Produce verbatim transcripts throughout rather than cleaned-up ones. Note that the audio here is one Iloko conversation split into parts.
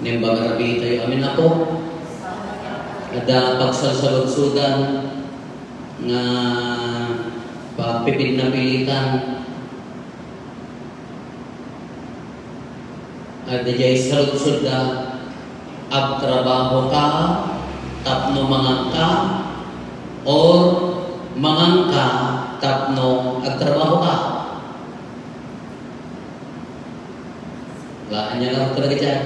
Imbag a rabii tayo amin, Apo. Adda pagsalsaludsodan nga pagpipinnapilitan. Adda jay saludsodda, agtrabaho ka tapno mangan ka, or mangan ka tapno agtrabaho ka? Wala, ania nga talaga dyan?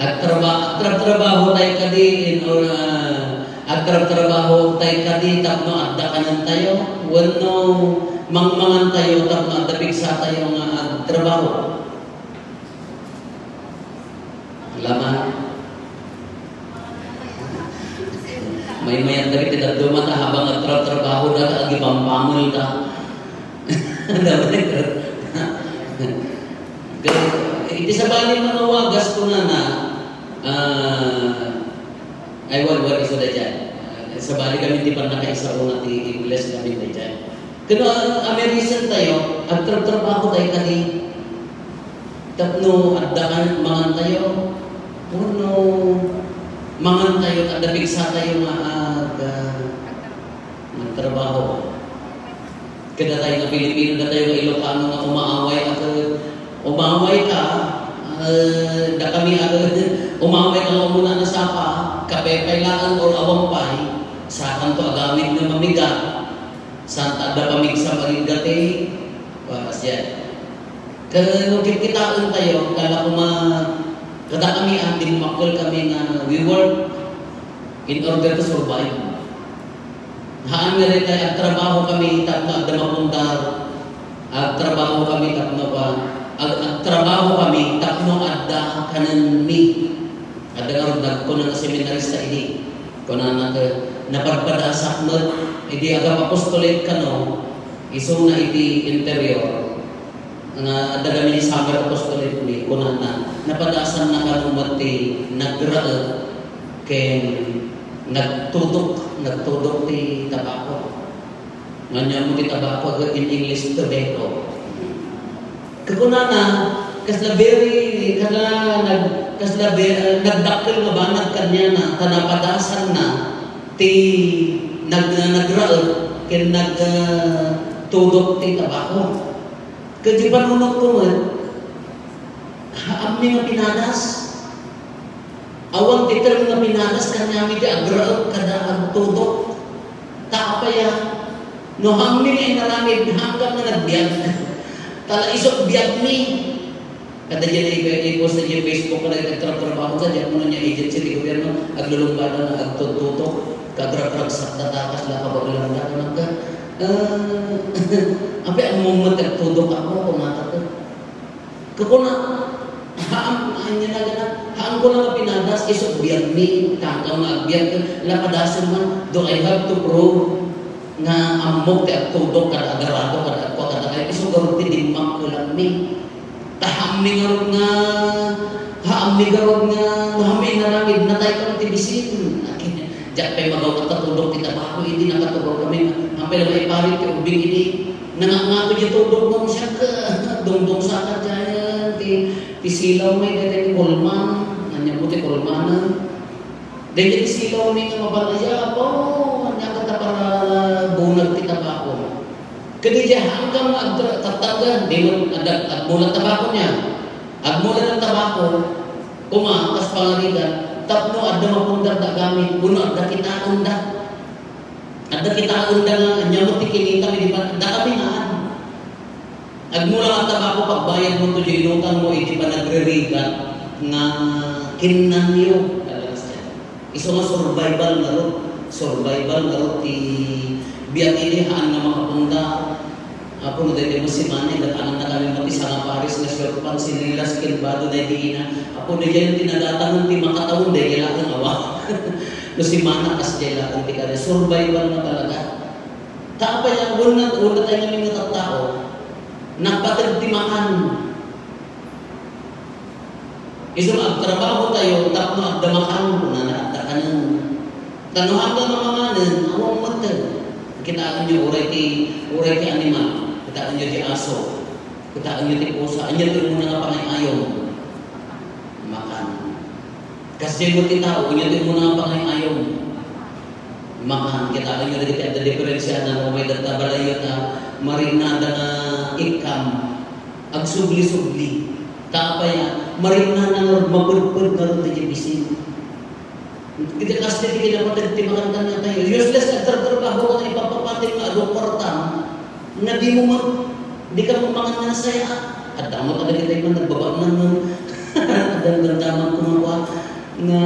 Agtraba-, agtrabtrabaho tayo kadi in or, ah, agtrabtrabaho tayo kadi tapno adda kanen tayo? Wenno mangmangan tayo tapno adda pigsa tayo nga agtrabaho? Laman. Maymayat dagiti dadduma ta habang agtrabtrabaho da, agipampamel da. Iti sabali, manawagas kunana, ah, ay, wan, wan, isu daydiay. Ah, sabali kami ti pannakaisuna ti Ingles kami daydiay. Ken, ah, amerisen tayo, agtrabtrabaho tayo kadi. Tapno adda kan mangan tayo, wenno mangan tayo, adda pigsa tayo nga ag-, ah, agtrabaho. Kadatayo nga Pilipino, datayo nga Ilocano nga umaaway a ket umaaway ka, ah, dakami a ket umaaway ka nga umuna a nasapa, kape pay laeng or awan pay, sakanto agamit nga mamigat, saan ta adda pamigsam a rigat ti, ah, siya. Ket no kitkitaen tayo, kala koma, kadakami a dimmakkel kami nga we work in order to survive. Haan nga dayta, agtrabaho kami tapno adda mapundar, agtrabaho kami tapno pa, ag-, agtrabaho kami tapno adda kanenmi. Adda ngarud nagkuna nga seminarista idi. Kunana ket, napadpadasak met idi agap-apostolate kano, isuna iti interior. Nga adda kami ni Summer Apostolate ni kunana, napadasanna kano met ti nagraek ken nagtudok, nagtudok ti tabako. Nga ania mo ti tabako, in English, tobacco. Kakunana, kasla very, kasla nag-, kasla ve-, nagdakkel nga banag kaniana, ta napadasanna ti nag-, nagraek ken nag-, ah, tudok ti tabako. Ket ti panunotko met, haanmi nga pinadas. Awan ti term nga pinadas, kaniami ti agraek kada agtudok. Ta apay a, no haanmi nga inaramid, haanka nga nagbiag. Ta la isu biagmi. Kada diay i-, i-post na diay Facebook nga nagtratrabaho sa diay, mano niya agency ti gobierno, aglulungbadan nga agtudtutok, kagragragsakda, ta kasla kabaelanda, kunana, ah, apay, ammom met agtudok ako, kunana. Kakuna, haan, ania nga gana, haanko nga pinadas, isu biagmi, tangka nga agbiag, la padasen man, do I have to prove nga ammok ti agtudok, kada agarado, kada agkua, kada kay, isu garud ti dimmakkelanmi. Ta haanmi ngarud nga, haanmi ngarud nga, no haanmi inaramid, natay kami ti bisin. Diak pay magaw-at ta tudok ti tabako, idi nakatugaw kami, apay la maiparit ti ubbing idi. Nangangato diay tudok mo, siak, dungdungsakan diay ti, ti silaw mi, dayta ti kulman, ania mo ti kulmanen. Dayta ti silaw mi nga mabalaya, apo, ania ka ta para bunag ti tabako. Ket diay haanka nga agtra-, tattanggan, di mo, ad-, agmulat tabako niya. Agmulat ti tabako, koma, kas pangarigan, tapno adda mapundar da gamit, wenno adda kitaen da. Adda kitaen da nga, ania mo ti kinita, idi pa, dakami naan. Agmula nga tabako, pagbayad mo to, diay inutang mo, idi panagririgat nga kinnanyo. Talaga siya. Isu nga survival ngarud. Survival ngarud ti biag idi, haan nga makapunda. Apo, no daytoy met simana, idatangan na kami met ti sanga pares nga short pants, sinelas, ken bado daydi ina. Apo, daydiay ti nadatangan ti makatawen, daydiay laeng awa. No simana, kasdiay laeng ti kari. Survival na talaga. Ta apay a, wenno, wenno tayo ngamin nga tattao, napateg ti makan. Isu nga agtrabaho tayo tapno adda makan, kunana, adda kanen. Ta no haanka nga manganen, awan metten. Kitaenyo, uray ti, uray ti animal. Kitaenyo ti aso. Kitaenyo ti pusa, ania ti umuna nga pangay-ayom? Makan. Kasdiay met ti tao, ania ti umuna nga pangay-ayom? Makan. Kitaenyo dagiti adda diferensiana no may dadta balayyo ta marinada nga ikkam, agsubli-subli. Ta apay a, marinada nga mapudpod ngarud dagiti bisin. Iti kasdi ti kinapateg ti makantayo. Useless nga agtratrabaho nga ipapapateg nga adu kuarta, nga di mo man, di ka mamangan nga nasayaat. Adda mo talaga tayo man nagbaba na nun. Damdamdaman ko nga kuan. Nga,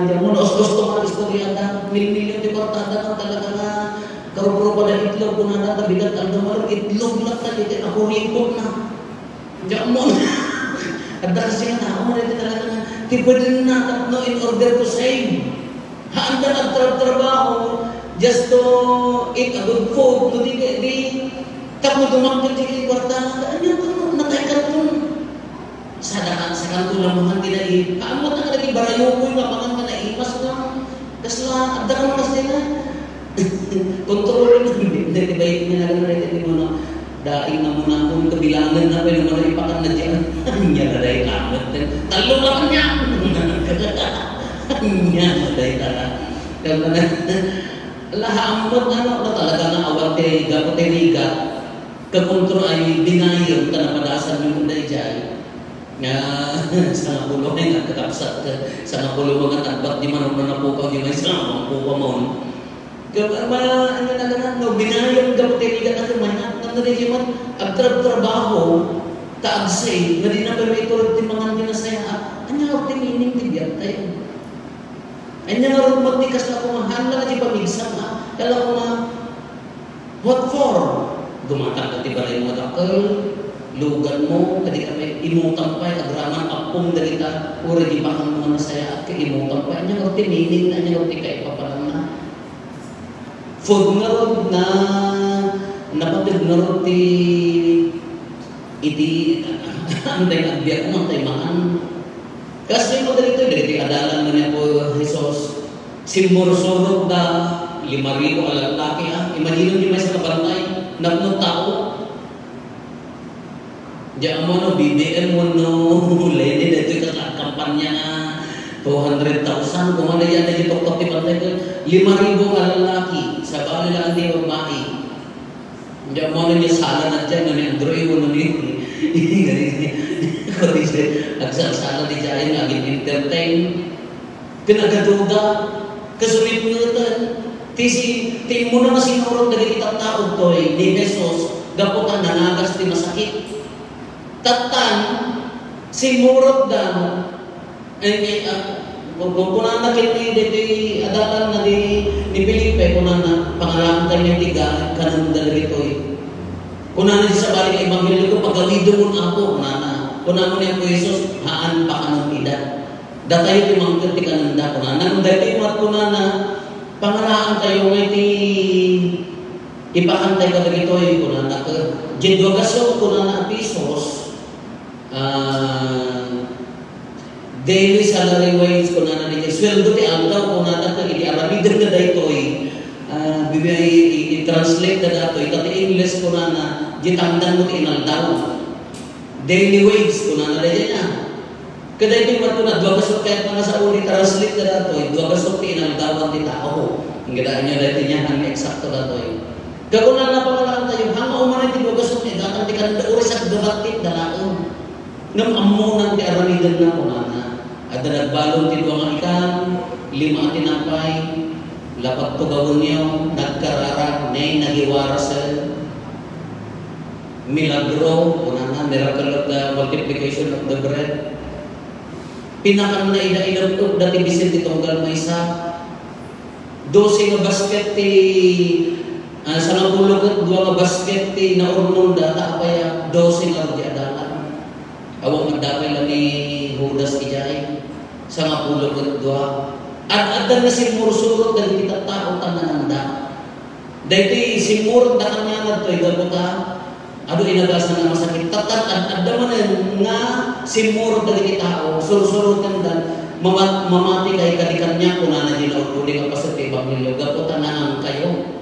di mo, naus-usto nga istorya da. Mil-milyon ti kuarta da, talaga nga, karup-rupa da itlog, kunana, tabigat, aldo, malong, itlog lang talaga, ako ripot na. Diak mo. Adda kasi nga tao nga dati talaga nga, ti pwede na tapno in order to save. Haan da nagtratrabaho just to eat a good food, no di, di, tapno dumakkel ti kuarta nga, ania to, natay ka to. Sada ka, sa kanto lang mga tinai, haan mo talaga di barayo ko yung mapangan nga naimas na. Kasla, adda ka kasi na. Kontrolon na, hindi, hindi, hindi, hindi, hindi, hindi, hindi, hindi, daing na muna akong kabilangan na pwede mo na ipakan na dyan. Ania na dahil amat. Talo na kanya. Ania na dahil tara. Kaya na, laha amat ano, na talaga nga awan ti gapo ti rigat. Kakontrol ay binayam, ta napadasan yung unday dyan. Nga, sangapulo nga kakabsat ka, sangapulo nga tagbat di manok na napukaw di may sangapulo mo. Kaya, ma-, ano na lang, no, binayam ka, pati ka kasi may na, ano na yun, agtrab-trabaho, ta agsay, nga di na permi tulad ti mangan di nasayaat. Anya, ti meaning ti biag tayo? Anya nga rumot ti kasla kumahan lang di pamigsa nga, kala ko nga, what for? Dumatang ka ti balay mo, dakkel, lugan mo, kadi ka may imutan pa, agraman, apong dagita, ura di pa kang mga nasayaat, ka imutan pa, anya nga ti meaning, anya nga ti kaipapanan na. Food ngarud na, napateg ngarud ti, iti, antay nga agbiag mo, antay mangan. Kasi mo dagitoy, dagitoy adalan nga ni Apo Jesus, simmursurot da, lima ribu a lalaki, ah. Imagine mo, may sa kabantay, napno tao. Di amo no, B B M wenno Leni, daytoy ket agkampanya nga two hundred thousand, kumana yan, daytoy tuktok ti bantay ko, lima ribu nga lalaki, sabali lang ti babai. Di amo no, niya sala na dyan, no, ni Andrew, wenno ni, agsalsala di dyan, agin-entertain. Kinagaduda, kasumipngeten, ti si-, ti immuna nga sinurot dagiti tattao toy ni Jesus, gapu ta nangagas ti masakit. Tattan, simmurotda, eh, eh, ah, kun-, kun-, kunana ken ni, ditoy adalan na di, ni Felipe, kunana, "Pangalaantayo ti ga-, kanenda dagitoy." Kunana di sabali nga ebanghelio, "Pagawidemon, Apo," kunana. Kunana ni Apo Jesus, "Haan pakanon ida." Datayo ti mangted ti kanenda, kunana. Ngem daytoy met kunana, pangalaantayo nga iti ipakantay kadagitoy, kunana, ket diay dua gasut, kunana, a pesos, ah, daily salary wage, kunana, daytoy sueldo ti aldaw, kunana, ket idi aramiden nga daytoy, ah, bibi-, i-, i-translate da datoy, ta ti English, kunana, diay tangdanmo ti inaldaw. Daily wage, kunana, daytoy na. Kadaytoy met kuna, dua gasut kayat nga sao, ni translate na datoy, dua gasut ti inaldawan ti tao. Ang gidaan nyo daytoy niya, ang eksakto datoy. Kakunana, pangalaantayo, hanga umanay ti dua gasut ni gatang ti kanenda, uri sa gabat ti dalaem. Ngem ammonan ti aramiden na kunana. Adda nagbalon ti dua nga ikan, lima a tinapay, lapat tugawenyo, nagkararag, ne, nagiwarasen. Milagro, kunana, miracle of the multiplication of the bread. Pinakanna ida, inabtokda ti bisin ti tunggal maysa. Dose nga basket ti, ah, sangapulo ket dua nga basket ti naurnongda, ta apay a dose nga rudi a dalan. Awan nga dakay la ni Judas idiay, sangapulo ket dua. Ad-adda nga simmursurot dagiti tattao ta nananda. Daytoy simmurot da kaniana daytoy gapu ta adu inagasan a masakit. Tattan ad-adda manen nga simmurot dagiti tao, sursuroten da, mama-, mamati kay kadi kaniak, kunana di naululi nga paset ti ebanghelio, gapu ta nangankayo.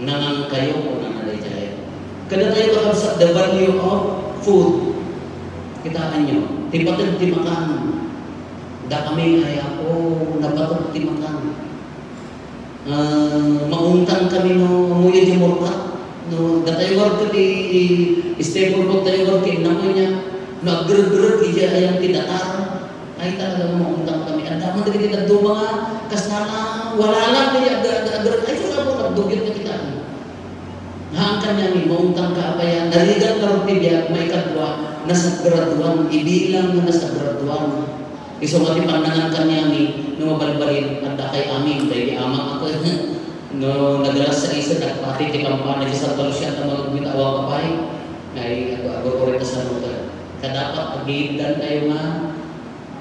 Nangankayo, kunana daydiay. Kadatayo, kakabsat, the value of food. Kitaenyo, ti pateg ti makan. Dakami, ay, Apo, napateg ti makan. Ah, maungtang kami no, muya di murkat. No, datayo war ket i-, i-, staple food tayo war ket naku niya, no, aggereg-gereg, ija ayan ti datar. Ay, talaga, maungtang kami. Adda man dagiti dadduma nga kasla, wala lang, kaya ag-, ag-, aggereg. Ay, saan po, nagdugyot na kita. Haan kaniami, maungtang ka, apay a, narigat ngarud ti biag, maikadua, nasagraduan, ibilang nga nasagraduan. Isu nga ti pannangan kaniami, no mabalbalin, adda kay amin, daydi amak a ket, no, nagalas sais, nagpati ti kampana, ti Santa Lucia, ta mangagmita, awan ka pay. Ay, ago-, ago-, orita sa lugar. Kadapat, agiddan tayo nga,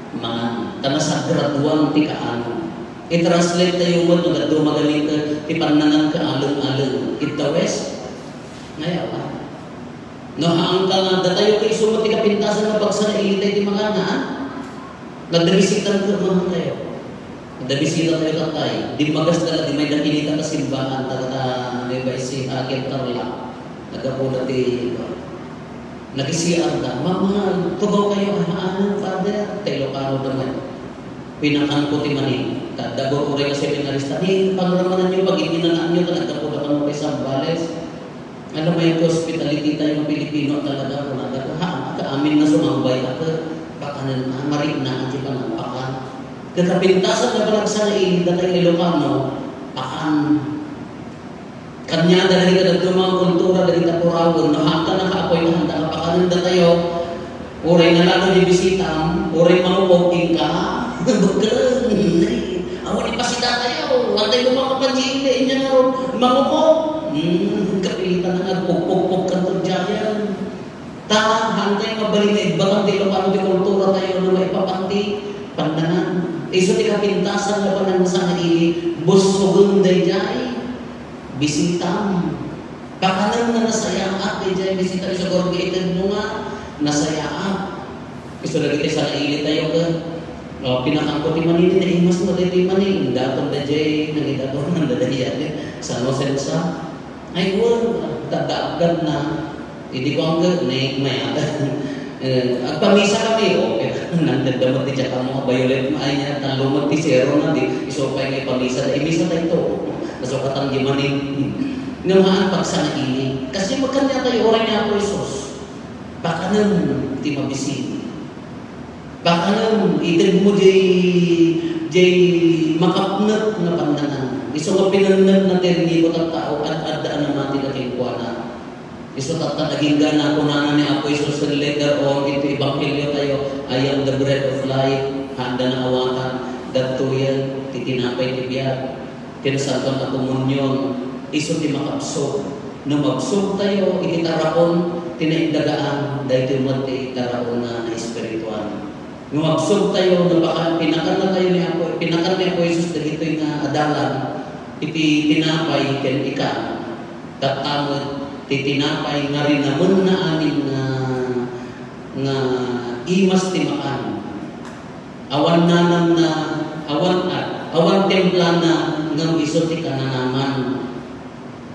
Mangan. Ta nasagraduan ti kaano. I-translate tayo met no dadduma gamin ti pannangan kaaleng-aleng. Ita West? Ngayaw, ah. No, haan ka nga, datayo kay isu met ti kapintasan nga pagsanaili tayo ti makana, ah. Nagdabisitan ko, mahal tayo. Nagdabisita tayo, tatay. Dimmagas dala, di may dakinita ta simbahan, taga ta, may baisi, Hakim Tarlac. Nagapula ti, Nag-C R da, "Mama, tugaw kayo, ah, ano, Father?" Ta Ilocano da man. Pinakan ko ti mani. Kadda guro uray nga seminarista, "Ni, paguramanan niyo, pag-iminanaan niyo, talaga po naman mo kay Zambales." Alam mo yung hospitality tayo, mga Pilipino talaga, kung nagkakahaan, kaamin na sumambay ka, pakanan na, marikna, ang di pa nagpakan. Kakapintasan na pala sa ilinda tayo Ilocano, pakan. Kaniada dagiti dadduma nga kultura dagiti Apurawen, no, hangkan nakaapuy nga handa nga pakanenda tayo, uray nga lalo di bisitam, uray mangupog, inka, buklen, awan ipasida tayo, antay mo makapanjili, inya nga ron, mangupog. Hmm, kapilitan na nga, pugpugpug kanto diayan. Ta, hantay nga bali nga igbagam ti Ilocano ti kultura tayo no maipapan ti pannangan. Isu ti kapintasan nga panagsangaili, bussogen daydiay bisitam. Pakanen nga nasayaat daydiay bisitam, isu gurguriten mo nga nasayaat. Isu dagiti sangaili tayo ket, oh, pinakan ko ti mani, naimas mo daytoy mani, indaton daydiay, nangidako man daydiay, San Josensa. Ay, wen, tadda-, aggadna. Idi ko angge, ne, mayat. Eh, agpamisa kami, okay. Nangdadda met ti diak ammo a violet, maay nga, tallo met ti zero na, di, isu pay nga ipamisa, imisa dayto. Nasukatan di manin. Nga maan pagsangaili. Kasi magkanya tayo, oray nga ako, Jesus. Pakanen ti mabisin. Pakanen, itedmo jay, jay makapnek nga pannangan. Isu nga pinennetna ti rinibut a tao, ad-adda a namati kenkuana. Isu tatta, agingga, kunana ni Apo Jesus later on iti Ebanghelio tayo, "I am the bread of life, haanda nga awatan, dagitoyen ti tinapay ti biag." Ti Nasantoan a Komunion, isu ti makabsog. No mabsog tayo iti taraon ti naindagaan, daytoy met ti taraon nga naespirituan. No mabsog tayo, no baka pinakan na tayo ni Apo, pinakan ni Apo Jesus dagitoy nga adalan, iti tinapay ken ikan. Tatta met ti tinapay nga rinamenna amin nga, nga imas ti makan. Awan nanamna, awan, ah, awan templana ngem isu ti kananaman.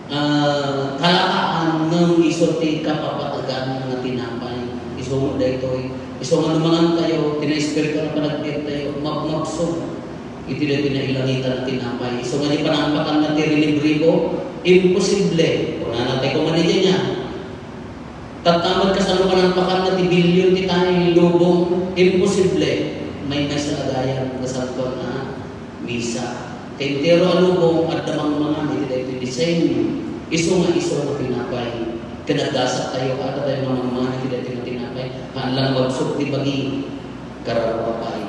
Ah, kalakaan ngem isu ti kapapategan nga tinapay. Isu met daytoy. Isu nga no mangan tayo, ti naespirituan a panagbiag tayo, mabmabsog iti daytoy nailangitan a tinapay. Isu nga di panangpakanna ti rinibribo, imposible. Kunana tayo kumani diay nga, Tatta met kasano panangpakanna ti bilyon ti tayo lubong? Imposible. Maymaysa a gayam nga santoan a misa. Ti entero a lubong, adda mangmangan iti daytoy disenyo. Isu nga isu nga tinapay. Ken aggasat tayo, adda tayo nga mangmangan iti daytoy nga tinapay. Haan lang mabsog ti bagi. Kararua pay.